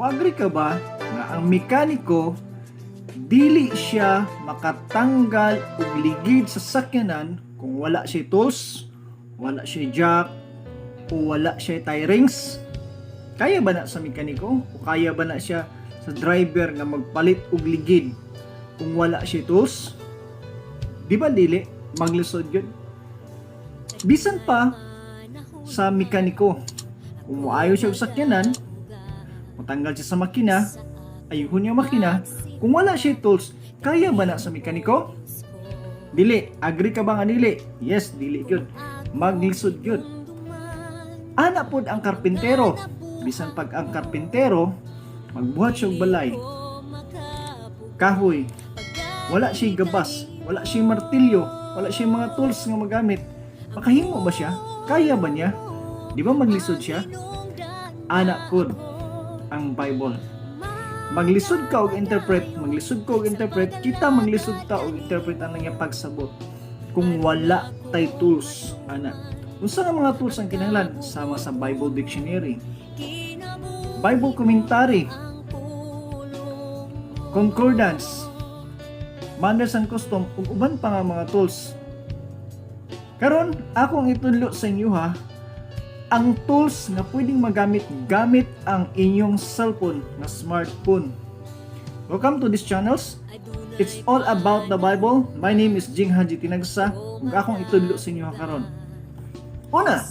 Mo-agree ka ba nga ang mekaniko, dili siya makatanggal og ligid sa sakyanan kung wala siya tools, wala siya jack, o wala siya tie rings? Kaya ba na sa mekaniko? O kaya ba na siya sa driver nga magpalit og ligid kung wala siya tools? Di ba dili? Maglisod yun. Bisan pa sa mekaniko, kung moayo siya og sakyanan, matanggal siya sa makina, ayuhon niya makina, kung wala siya tools, kaya ba na sa mekaniko? Dili. Agree ka ba nga dili? Yes, dili yun. Maglisod yun. Ana pod ang karpintero. Bisan pag ang karpintero, magbuhat siya og balay, kahoy, wala siya gabas, wala siya martilyo, wala siya mga tools nga magamit. Makahimo ba siya? Kaya ba niya? Di ba maglisod siya? Ana pod ang Bible. Maglisod ka og interpret, maglisod ka og interpret, kita maglisod ta og interpret ang nga pagsabot kung wala tay tools ana. Unsa nga mga tools ang kinahanglan? Sama sa Bible dictionary, Bible commentary, concordance, manners and custom, ug uban pa nga mga tools. Karon, akong itudlo sa inyo ha, ang tools nga pwedeng magamit gamit ang inyong cellphone nga smartphone. Welcome to this channels. It's all about the Bible. My name is Jing Haji Tinagsa ug akong itudlo sa inyo karon. Una,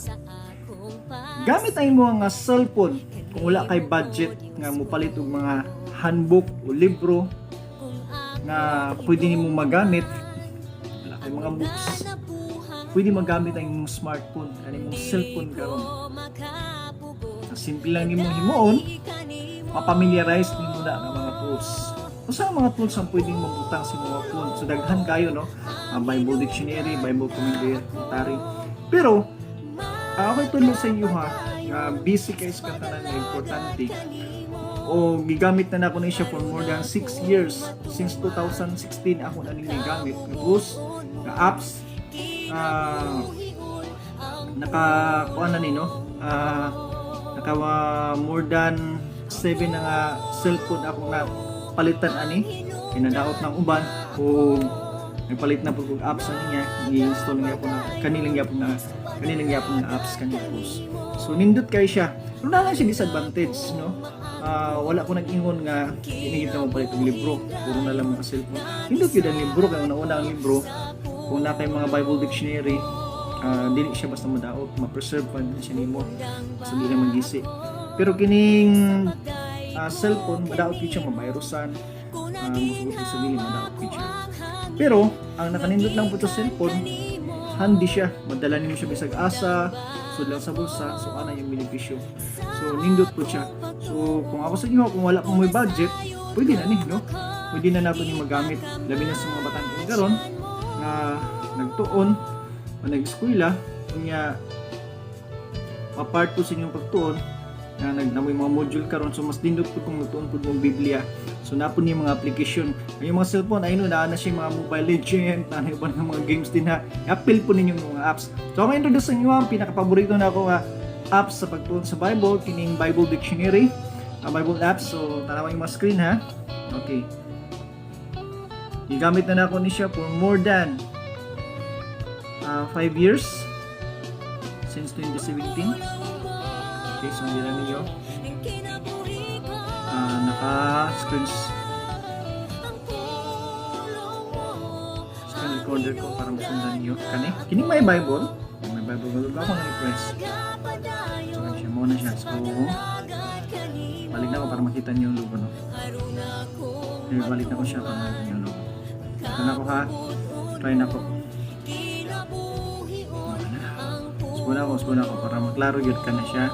gamit ang imong nga cellphone kung wala kay budget nga mopalit og mga handbook o libro nga pwede nimo magamit, wala kay mga books, pwede magamit ang imong smartphone, ang imong cellphone karon. Sa simple lang nimong himuon, mapamiliarize nimo na ang mga tools. Unsa ang mga tools ang pwedeng mabutang sa imong phone? So daghan kayo, no? Bible dictionary, Bible commentary. Pero ang ako itudlo sa inyo ha, nga busy kay sa katanan nga importante o gigamit na nako ni siya for more than 6 years, since 2016 ako na ning gigamit nga tools, nga apps. Naka kuan na ni, no, naka more than 7 na nga cellphone ako na palitan ani, kinadaot ng uban o nagpalit na pud og apps ani niya, i-install nga po na kanilang gyapon na kanilang gyapon nga apps, kanilang tools. So nindot kay siya, pero naa lang siya disadvantage, no? Wala ko nag-ingon nga dili na mo palit og libro, puro na lang mga cellphone. Nindot yun ang libro kay una-una ang libro, kung naa kay mga Bible dictionary, dili siya basta madaot, ma-preserve pa din siya nimo basta dili magisi. Pero kining cellphone, madaot gyud siya, mabirusan, musugot sa dili, madaot gyud siya. Pero ang nakanindot lang po sa cellphone, handy siya, madala nimo siya bisag asa, sud lang sa bulsa. So ana yung benepisyo. So nindot po siya. So kung ako sa inyo, kung wala pang may budget, pwede na ni, no? Pwede na nato ni magamit, labi na sa mga batang karon nga nagtuon o nag-eskwela, unya pa-part po sa inyong pagtuon nga nagnamoy mga module karon. So mas nindot po kung nagtuon pud mong Biblia. So naa po ni mga application ang yung mga cellphone ay no, naa na siya mga Mobile Legend, naa na uban nga mga games din ha. I-appeal po ninyo yung mga apps. So ako introduce sa inyo ang pinaka-paborito na ako nga apps sa pagtuon sa Bible, kining Bible Dictionary, ang Bible apps. So tanawa yung mga screen ha. Okay, gigamit na nako ni siya for more than 5 years, since 2017. Okay, so hindi lang ninyo. Naka screen recorder ko para masundan ninyo. Kani, kini may Bible. May Bible nga ako nang i-press. So, ano siya, mao na siya. So, balik na ako para makita niyo yung logo, no? Okay, balik na ko siya para makita niyo yung logo. Ito na ko ha. Try na ko. Okay na. Subon ako para maklaro yun ka na siya.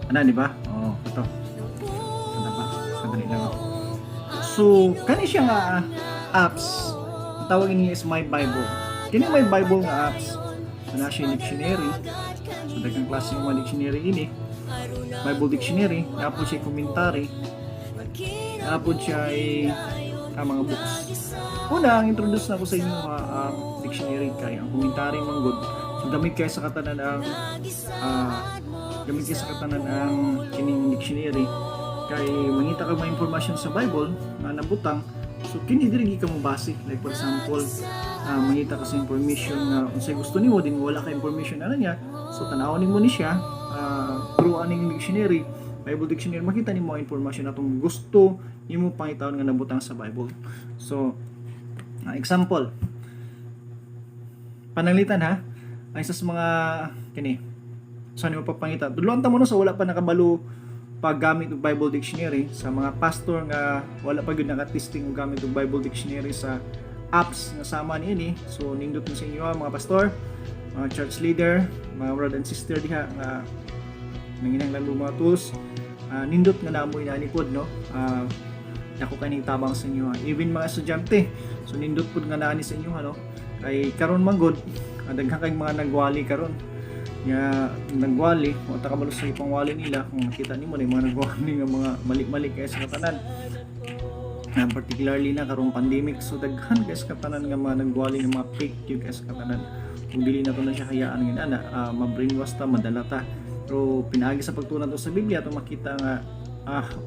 Ano, di ba? Oo, ito. Kada pa. Kadali lang ako. So, kani siya nga apps. Ang tawag niya is My Bible. Kini My Bible nga apps. So, na siya dictionary. So, daghang klase ng mga dictionary ini. Bible dictionary. Naa po siya commentary. Naa po siya ay mga books. Una, ang introduce na ko sa inyo mga dictionary kay ang commentary man good. So gamit kay sa katanan ang kining dictionary kay manindot siya. mangita kag mga information sa Bible nga nabutang, so kini diri ka mo base. Like for example, mangita ka sa information nga unsay gusto nimo din, wala ka information ana niya, so tan-awon nimo ni siya through aning dictionary, Bible dictionary, makita nimo ang information atong gusto nimo pangitaon nga nabutang sa Bible. So example, pananglitan ha, ang isa sa mga kini sa nimo papangita, tudloan ta mo no sa wala pa nakabalo paggamit og Bible dictionary, sa mga pastor nga wala pa gyud naka-testing og gamit og Bible dictionary sa apps nga sama niini. So nindot mo sa inyo ha, mga pastor, mga church leader, mga brother and sister diha nga nanginahanglan mo mga tools, nindot nga namoy na ni pod no. Dako kaning tabang sa inyo ha. Even mga estudyante, so nindot pod nga naani sa inyo ha, no, kay karon man gud, daghan kay mga nagwali karon nga nagwali, wa ta kabalo sa ipangwali nila. Kung nakita nimo na yung mga nagwali nga mga mali-mali kay sa katanan na, particularly na karong pandemic, so daghan kay sa katanan nga mga nagwali nga mga fake gyud kay sa katanan. Kung dili na to na siya hayaan nga ana, ma-brainwash ta, madala ta. Pero pinaagi sa pagtuon to sa Biblia atong makita nga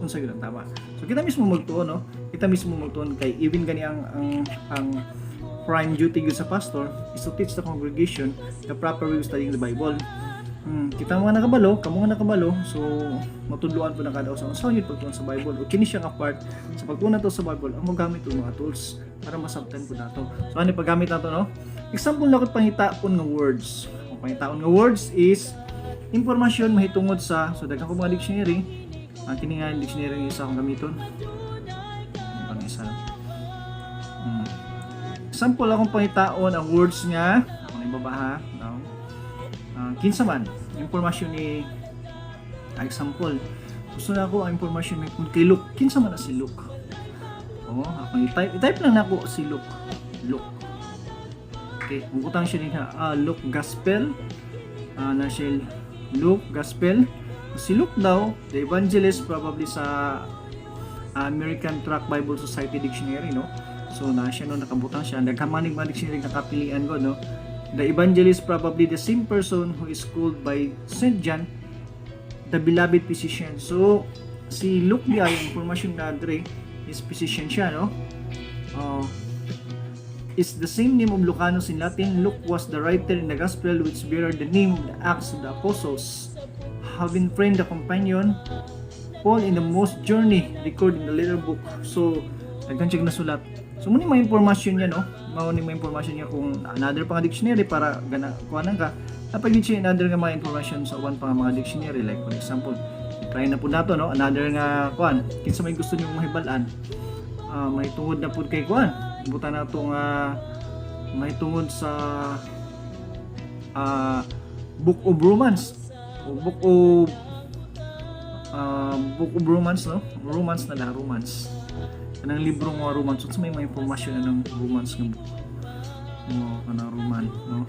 unsa gyud ang tama. So kita mismo magtuon no, kita mismo magtuon, kay even gani ang prime duty gyud sa pastor is to teach the congregation the proper way of studying the Bible. Kita mga nakabalo, kamo nga nakabalo, so matudloan po na kada usa unsa gyud pagtuon sa Bible. O kini siya nga part sa pagtuon nato sa Bible ang mogamit og mga tools para masabtan po nato. So ano paggamit nato no? Example na ko, pangitaon nga words. Ang pangitaon nga words is impormasyon mahitungod sa, so daghan ko mga dictionary. Ang kini nga dictionary nga isa akong gamiton. Ano isa? Example, akong pangitaon ang words nga ako na ibaba ha. No? Kinsa man impormasyon ni, example, gusto na ako ang impormasyon ni kung kay Luke, kinsa man na si Luke. Oh, akong i-type, i-type lang nako si Luke. Luke. Okay, mubutang siya din ha. Luke Gospel. Na siya Luke Gospel. Si Luke daw, the evangelist, probably sa American Tract Bible Society Dictionary, no? So, na siya no, nakabutang siya. Daghan man mga dictionary nga kapilian ko, no? The evangelist, probably the same person who is called by St. John the beloved physician. So, si Luke diay, ang information na dre is physician siya, no? Is the same name of Lucanus in Latin. Luke was the writer in the Gospel which bear the name of the Acts of the Apostles. Having friend the companion, Paul in the most journey recorded in the later book. So, daghan siya nasulat. So, mao ni mga impormasyon niya, no? Mao ni mga impormasyon niya. Kung another pa nga dictionary para gana kuhanan ka. Napag siya another nga mga information sa uban pa nga mga dictionary. Like for example, try na po nato, no? Another nga kuan. Kinsa may gusto niyo mahibal-an? May tungod na pud kay kuan. Buta na to nga may tungod sa Book of Romans o Book of Romans, no? Romans na lang, Romans. Kanang libro nga Romans, unsa may mga impormasyon anang Romans nga book? Oh, kanang Roman, no?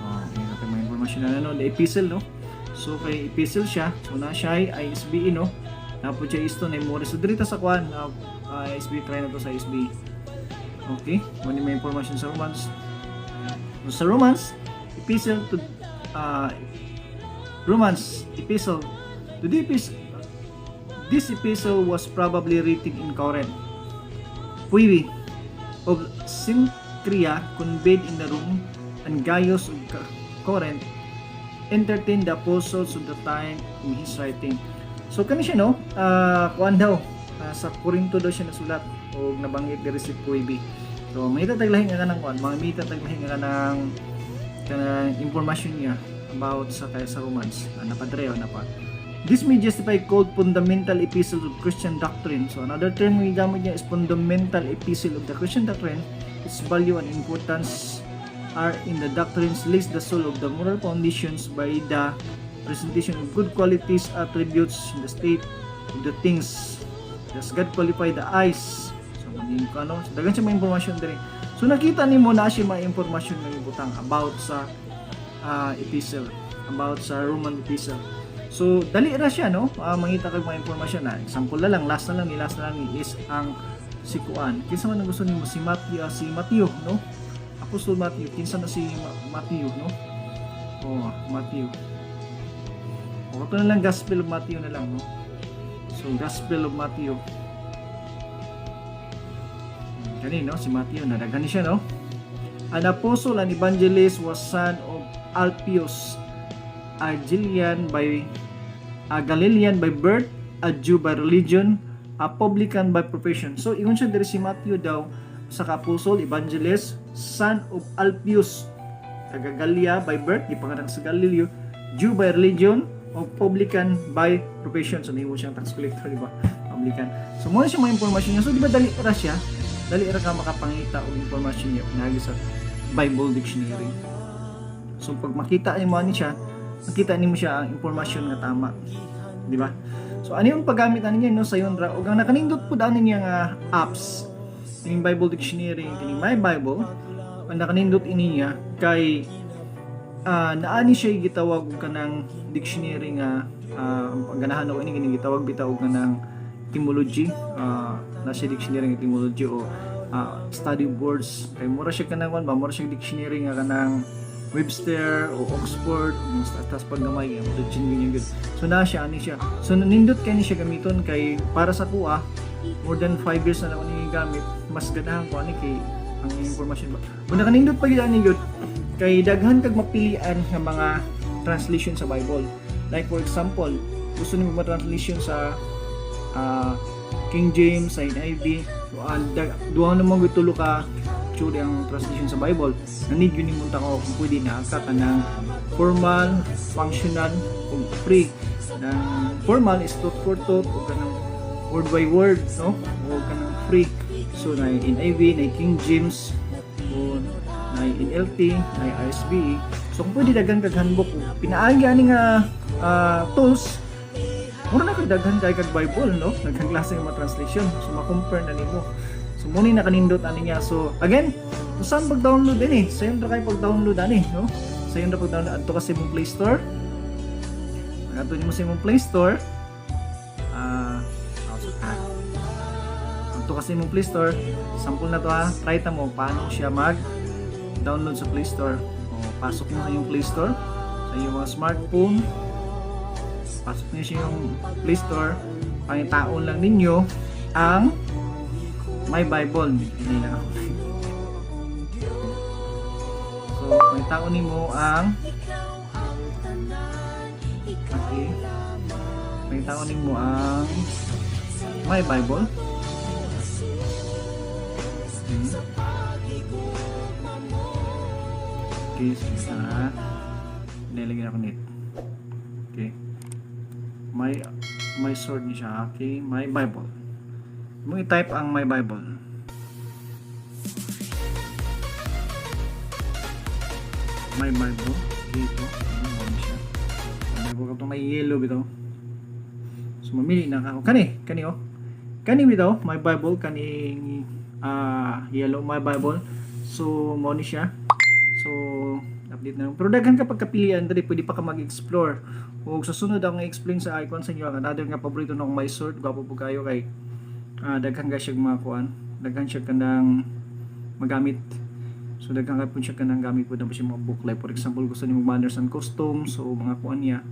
Oh, okay, may impormasyon na no, the epistle, no? So kay epistle siya, so na siya ay ISBN, no? Napod siya isto na Morris. So diri ta sa kuan, ISB, try na to sa ISB. Okay, mo ni may information sa Romans. So, sa Romans, epistle to Romans epistle to the epistle. This epistle was probably written in Corinth. Phoebe of Cenchrea conveyed in the room and Gaius of Corinth entertained the apostles of the time in his writing. So kani siya no, kuan daw, sa Corinto daw siya nasulat o nabanggit diri si Phoebe. So may tataglahin nga kanang kuan, mga may tataglahin nga kanang impormasyon niya about sa kay sa Romans. Napadre o napa. This may justify called fundamental epistle of Christian doctrine. So another term nga gigamit niya is fundamental epistle of the Christian doctrine. Its value and importance are in the doctrines lays the soul of the moral foundations by the presentation of good qualities, attributes in the state of the things. Does God qualify the eyes? So, maging ano, so, daghan siya mga impormasyon diri. So, nakita nimo na siya mga impormasyon nga gibutang about sa epistle, about sa Roman epistle. So, dali ra siya, no? Mangita kag mga impormasyon na. Example na lang, last na lang ni is ang si Kuan. Kinsa man ang gusto nimo, si Matthew, si Matthew, no? Apostle Matthew, kinsa na si Matthew, no? Oh, Matthew. O ito na lang, Gospel of Matthew na lang, no? So Gospel of Matthew. Kani, no? Si Matthew, nadaghan ni siya, no? An apostle and evangelist was son of Alphaeus, a Galilean by birth, a Jew by religion, a publican by profession. So ingon siya diri, si Matthew daw sa apostle, evangelist, son of Alphaeus, taga Galia by birth, gipanganak sa Galileo, Jew by religion, o publican by profession. So nahimo siyang tax collector, di ba? Publican. So mao na siya mga impormasyon niya. So di ba dali ra siya? Dali ra ka makapangita og impormasyon niya pinaagi sa Bible dictionary. So pag makita nimo ani siya, makita nimo siya ang impormasyon nga tama. Di ba? So ano yung paggamit ani niya, no, sayon ra. Ug ang nakanindot pud ani niya nga apps, kining Bible dictionary, kining My Bible, ang nakanindot ini niya kay naani siya gitawag og kanang dictionary nga ang ganahan ako ini, kining gitawag bitaw og kanang etymology, na siya dictionary nga etymology o study words, kay mura siya kanang ba, mura siya dictionary nga kanang Webster o Oxford, tas pag gamay ang genuine yung good. So na siya ani siya. So nindot kay ni siya gamiton kay para sa kuha, more than 5 years na ako ni gamit, mas ganahan ko ani kay ang information ba. Kung nakanindot pa gyud ani gyud kay daghan kag mapilian nga mga translation sa Bible. Like for example, gusto nimo ma-translation sa King James, sa NIV, so, duha naman gyud tulo ka tsuri ang translation sa Bible. Na-need yun nimong tao kung pwede na ka kanang formal, functional, ug free. Nang formal is tooth for tooth ug kanang word by word, no? O kanang free. So na NIV, na King James, o na NLT, na RSV. So kung pwede daghan kag handbook, ug pinaagi ani nga tools, mura na kag daghan kay kag Bible, no? Daghang klase nga mga translation. So ma-compare na nimo. So mao ni nakanindot ani niya. So again, kung saan pag-download din eh. Sayon ra kay pag-download ani, no? Sayon ra pag-download, adto ka sa imong Play Store. Pag adto nimo sa imong Play Store, adto ka sa imong Play Store, sample na to ha. Try ta mo paano siya mag download sa Play Store. O, pasok mo sa iyong Play Store sa iyong mga smartphone. Pasok niyo siya yung Play Store. Pangitaon lang ninyo ang My Bible. Hindi lang ako. So, pangitaon nimo ang, okay. Pangitaon nimo ang My Bible. Okay, so isa. Nilagyan ako net. Okay. My sword ni siya. Okay, My Bible. Mo i-type ang My Bible. My Bible. Dito. Ano ba siya? My Bible katong may yellow bitaw. So mamili na ka. Kani, kani oh. Kani bitaw, My Bible, kani yellow My Bible. So mo ni siya. So update na lang. Pero daghan ka pagkapilian diri, pwede pa ka mag-explore. Ug sa sunod ang i-explain sa icon sa inyo ang another nga paborito nung My Sort, gwapo po kayo kay daghan ka siya mga kuan. Daghan siya kanang magamit. So daghan ka po siya kanang gamit po na siya mga book, like for example, gusto nimo manners and customs, so mga kuan niya,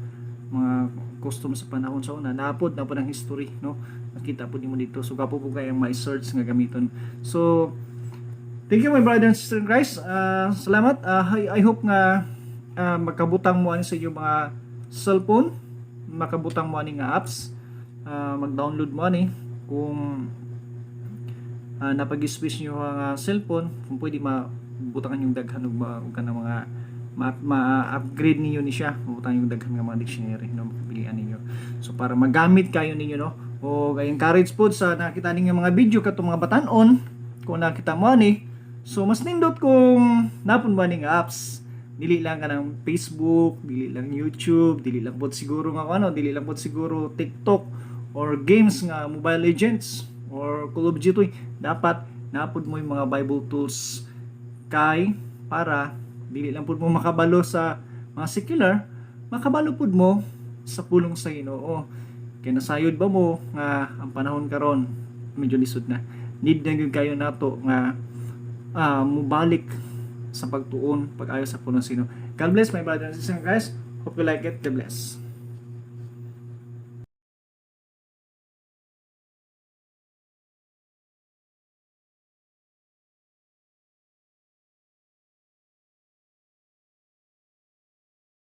mga custom sa panahon sa una, napod na po ng history, no? Nakita po nimo dito. So gwapo po kay ang My Search nga gamiton. So thank you, my brother and sister in Christ. Salamat. I hope nga makabutang mo ani sa inyong mga cellphone, makabutang mo ani nga apps, mag-download mo ani kung napag-switch niyo ang cellphone, kung pwede mabutangan yung daghan og og kanang mga ma-upgrade ninyo ni siya, mabutangan yung daghan nga mga dictionary, no, makapilian ninyo. So para magamit kayo ninyo, no. O I encourage po sa nakita ninyo mga video katong mga batan-on, kung nakita mo ani, so mas nindot kung napon ba ni nga apps, dili lang ka ng Facebook, dili lang YouTube, dili lang pod siguro nga ano, dili lang pod siguro TikTok or games nga Mobile Legends or Call of Duty. Dapat napod mo yung mga Bible tools kay para dili lang pud mo makabalo sa mga secular, makabalo pud mo sa pulong sa Ginoo. Kay nasayod ba mo nga ang panahon karon medyo lisod na? Need na gyud kayo nato nga mubalik sa pagtuon, pag-ayo sa pulong sa Ginoo. God bless, my brother and sister in Christ. Hope you like it. God bless.